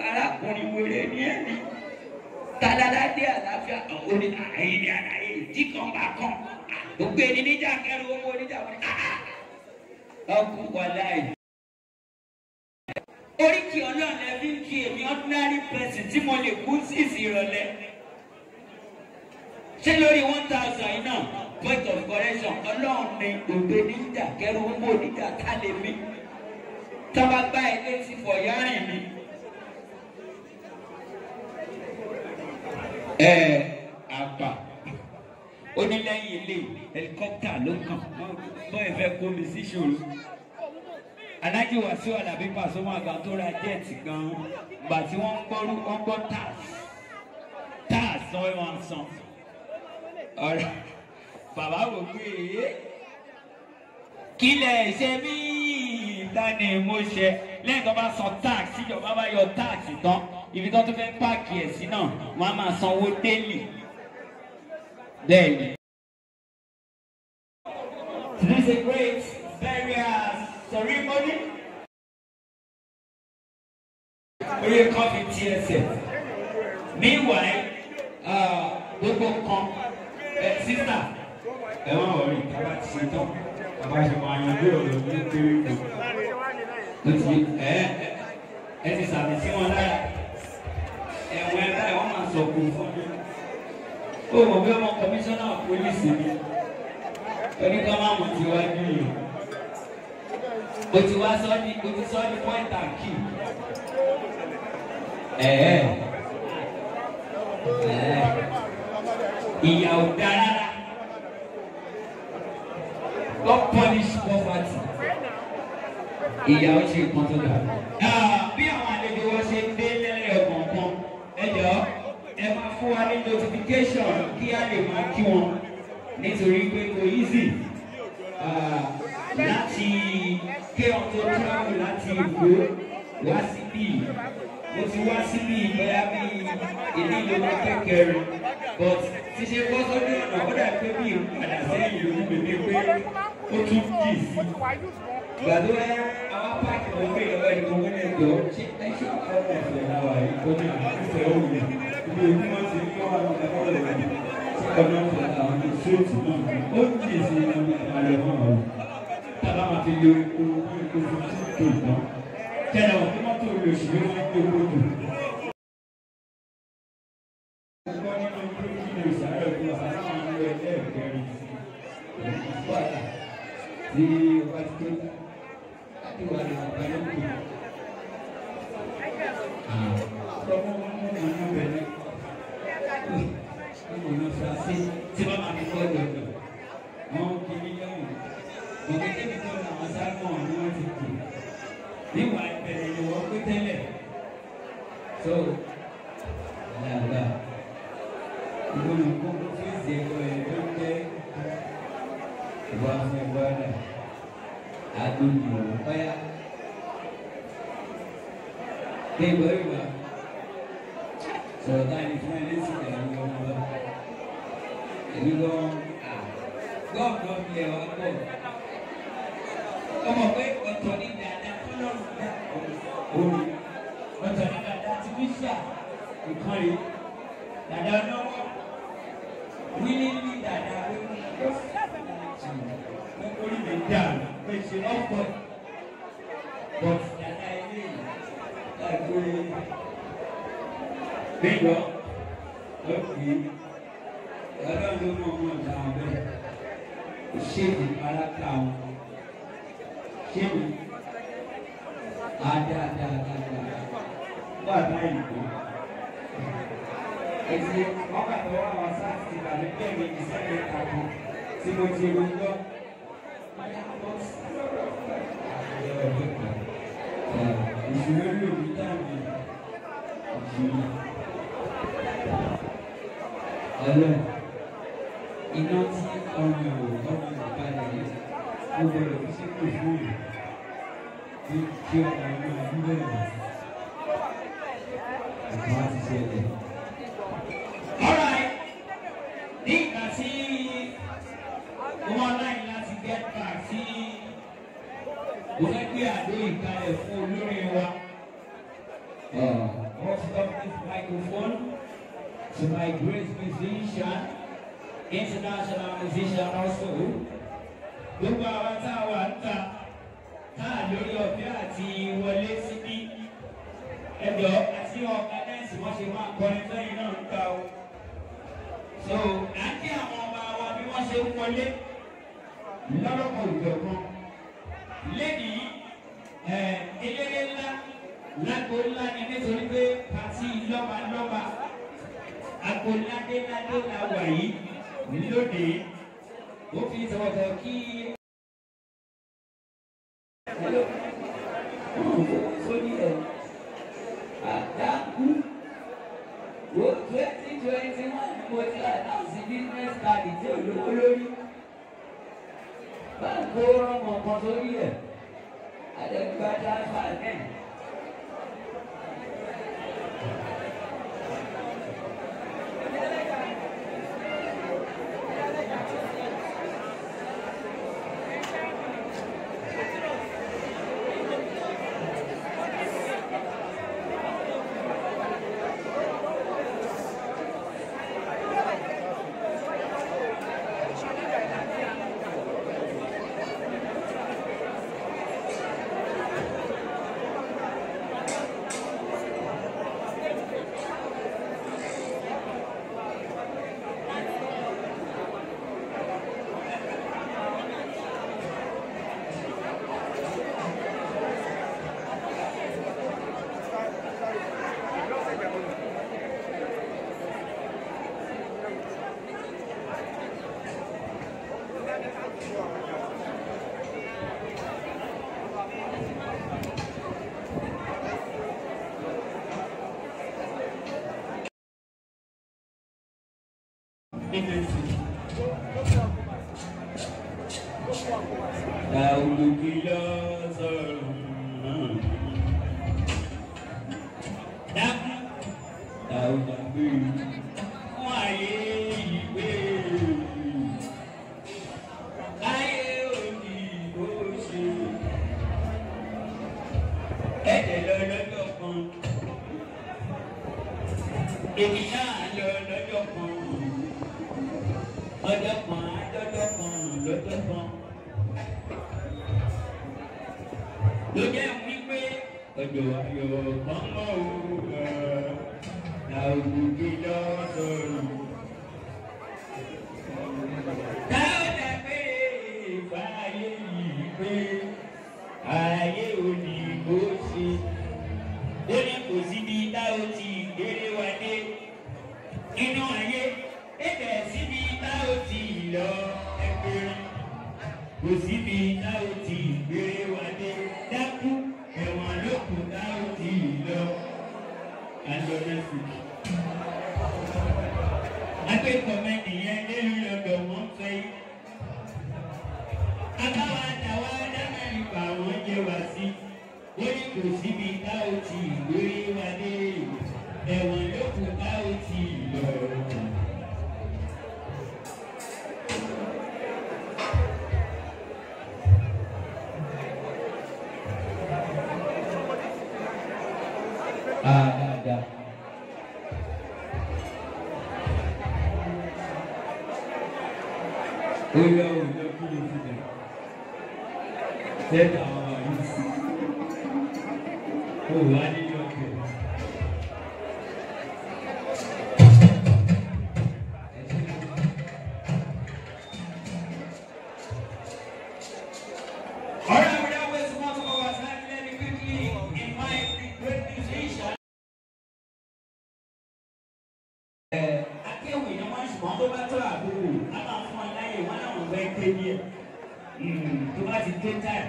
Arákùnrin wèrè ní ẹni. Tàláládé àlàáfíà òní àyè ní àlàyé tí kan bá kàn. Gbogbo ẹni níjà kẹrù owó oníjà wọn ni ọkùn wà láàyè. Oríkì Ọlọ́run ẹ fi ń kí èmi ordinary person tí mo lè kú sí ìrọ̀lẹ́. Ṣé lórí 1000 yìí náà point of correction Ọlọ́run ni òde níjà kẹrù owó oníjà ká lè mí. Tọ́ba gbá ẹ létí fọ̀ yárìn mi. Ẹ àgbà onílẹ̀yìn ilé helicopter ló kàn bọ́ ẹ fẹ́ kó mi sí ìṣòro. Alhaji Wasiu Alabi Pasuma àgbà tó ra jẹ́ẹ̀tì gan-an gbà tí wọ́n ń gbọ́rú wọ́n gbọ́ tax tax wọ́n wọ́n san. Ọ̀rẹ́ bàbá wò pé kí lẹ̀ ṣe mí dání mo ṣe lẹ́yìn tó bá san tax tíjọba bá yọ tax tán ibi tó tún fẹ́ páàkì ẹ̀ sí náà wọ́n á máa sanwó daily. Bẹ́ẹ̀ni. This is a great burial ceremony. Orí kan fi ti ẹsẹ̀. Meanwhile, gbogbo kan sísà ẹ má wọrí bàbá ti ṣe tán bàbá ṣe máa yanjú ọ̀rọ̀ ní kéréje. Ó ti ẹ ti sàmì sí wọn lára. Ẹ̀wọ̀n ẹ báyìí wọ́n máa sọ̀kò fún mi. Ó mọ̀ bí ọmọ kọmíṣánná pólísì mi. Oníkà máa mọ̀ tí wá ní yìí. O ti wá sọ ní o ti sọ ní point and kill. Ìyà ò dáa rárá. God punish poverty. Ìyà ó ṣe nǹkan tó dáa. Bí àwọn àlejò wọn ṣe ń dé lẹ́rẹ̀ ọ̀kọ̀ọ̀kan, ẹ jọ̀ọ́ ẹ máa fún wa ní notification kí á lè máa kí wọn nítorí pé kò easy láti kí wọn tó travel láti Èkó wá síbí. Mo ti wá síbí bóyá bí ilé ìlú máa kẹ́kẹ̀rẹ́ but ti ṣe bọ́ sójú ọ̀nà ó dà pé bí ìpadà sẹ́yìn lójú bèbè pé ó tún jì sí. Gbàdúrà àwọn páàkì mo gbé ìlọ́wọ́ ẹni mo gbé ẹjọ́ ṣé ẹ ṣe ọmọ ọ̀fẹ́ láwa yìí ó ní àfífẹ́ òun ibi ojúmọ́ ti ń kọ́ àwọn ẹ̀kọ́ rẹ̀ sí ọ̀nà ọ̀fẹ́ àwọn ní sóòtù náà ó jì sí àlẹ́ mọ́ ọ̀hún. Tàbá máa fi lo epo bí epo 15k tán. Tẹ́lẹ̀ wọ́n kí mọ́tò olóṣù ló máa ń gbé owó jù. Mo gbọ́ nínú breaking news àárọ̀ ìlú àbáwọn ọmọ ẹlẹ́ẹ̀kẹrin sí wàhálà tí ọba ti tó láti wà ní àgbáyé kù. Ọmọ ọmọ ọmọ bẹ̀rẹ̀ ọmọ náà fura sí tí wọ́n máa fi kọ́ dọ̀dọ̀. Wọ́n kí ní lẹ́wọ̀n. Bọ̀dé débi tó làwọn sáwọn ni wọ́n ti kù. Níwà ìbẹ̀rẹ̀ ni wọ́n pé tẹ́lẹ̀. So, àlàgbà ìgbónú kókó fèsì ẹ̀kọ́ ẹ̀ tó ń jẹ́ ìwà fún ẹgbẹ́ rẹ̀. Agbóni ọ̀yá. Ní ìgbọ́ ìwà sọ̀rọ̀ táyì fún ẹlẹ́sìn ìdàrú ọmọ wa. Èmi gan gọ́ọ̀dọ̀ mi ẹ̀ wá pọ̀. Ọmọ pé ọ̀tọ̀ ní dáadáa tọ́lọ́run dá omi. Ọ̀tọ̀ ní dáadáa ti fi ṣà nǹkan rí. Dàda lọ́wọ́ wílí ní dàda wíwí orí mi dàrú pé ṣe ọ̀pọ̀ but dàda ilé yìí láìpẹ́ gbẹ̀gbọ́ ọ̀kì ọlọ́run ló mọ̀ ọmọ ọ̀dà wọn bẹ́ẹ̀ ṣé mi aráka wọn ṣé mi àdáadáa wà láì gbọ́. Èsì ọkà tó wà wá sáà ti bàmí bẹ́ẹ̀ mi ìṣẹ́lẹ̀ kàkó tí mo ti rojọ́. Ìṣòro lòdì táàmì ìṣòro. Ọlọ́run iná tí ọrùn ẹ̀wò ọrùn ìbalẹ̀ yìí mo gbọdọ̀ fi ṣépè fún òun bí kí ọmọ inú ọdún bẹ̀rẹ̀ ẹ̀kọ́ á ti ṣẹlẹ̀. Alright, ní ìgbà tí wọ́n láì láti get back sí mo fẹ́ gbé àdó ìkalẹ̀ fún olórin wa. Pass up this microphone to my great musician, international musician also. Gbogbo àwa tá a wà ń ta tá a lórí ọ̀fẹ́ àti wọlé síbí. Ẹ̀dọ̀ àti ọ̀gánáìsì wọ́n ṣe máa kọrin sẹ́yìn náà ń ta o. So, à ń kí àwọn ọba wa bí wọ́n ṣe ń wọlé lọ́lọ́kọ̀ òjọ̀kan. Lẹ́nìí, eléré ńlá lágbo ńlá ni nítorí pé pàtí lọ́balọ́ba agbo ládéládé la wà yìí lóde. Ó fi tọ̀wọ̀tọ̀wọ̀ kí. Hello. Sórí ẹ̀ àdákú. Wo 2021 mo ti announce business card tí ò lówó lórí. Báńkì ó rán ọmọ kan sórí ẹ̀. Adẹ́gbá transfer náà. Èmi náà lọ lọ́jọ́ kan, ọjọ́ kan, lọ́jọ́ kan, lọ́jọ́ kan. Ló jẹ́ wípé ọjọ́ ayọ̀ kan mọ́ o, làwùjọ lọ́sọ̀rọ̀. Táwọn dàgbé fàáyé yìí pé ayé òní kò ṣe. Ó ní kò síbi táwọn ti gbére wa dé inú ayé, ẹ̀bẹ̀ síbi táwọn ti lọ ẹgbẹ̀rún. Kò síbi táwọn ti gbére wa dé dákú, ẹ̀wọ̀n ló kù táwọn ti lọ. Àlọ́ next week. Akẹ́kọ̀ọ́ mẹ́nìyẹn lérú lọ́dọ̀ wọ́n fẹ́ yí. Akáwa àtàwọn adámẹ́rin pa wọ́n jẹ́ wá sí. Ó ní kò síbi táwọn ti gbére wa dé, ẹ̀wọ̀n ló kù táwọn ti lọ. Dáadáa. Ó yọ òjò kí ló fi dẹ̀. Tẹ́tà àwọn àyè sí. Ó wà nínú ọkẹ́. All right, without wasting much of our time, let me quickly invite the great musician. Akéwì ni wọ́n, ṣùgbọ́n tó bá tó àkókò, a máa fún ọ láyè wọ́n náà wọ́n fẹ́ ké díẹ̀. Tó bá ti tó táì,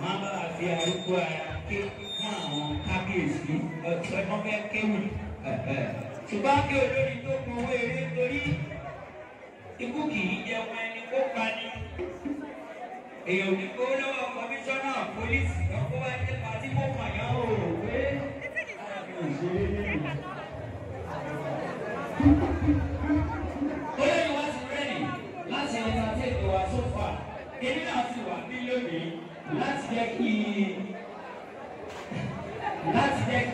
wọ́n á bá wa fi arúgbó ara ké fún àwọn kábíyèsí wọ́n fẹ́ kéwì. Ṣùgbọ́n kí olórin tó kun owó eré torí ikú kì í jẹun ẹni kó pa ni. Èèyàn ò ní kó lọ́wọ́ kọmíṣánná pólísì lọ́kọ́ wá dé patí kó kàn yán o pé ara mi ò ṣeré nínú. Olóyè wa ti rẹ́ẹ̀dì láti entertain wa so far. Èmi náà ti wà bí lónìí láti jẹ́ kí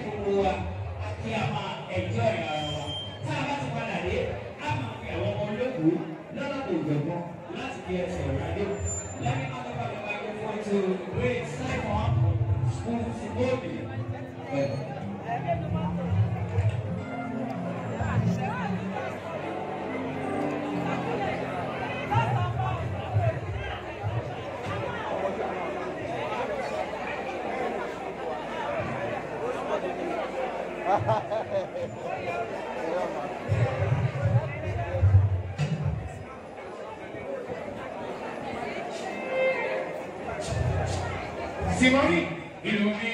gbogbo wa kí a máa enjoy ara wa. Tá a bá ti padà dé, a máa fi àwọn ọmọ olókùú lọ́nà kò gbẹ̀gbọ́n láti fi ẹsẹ̀ rádé. Let me hand over the microphone to great Simon Spoon. Simoni, ìlú mi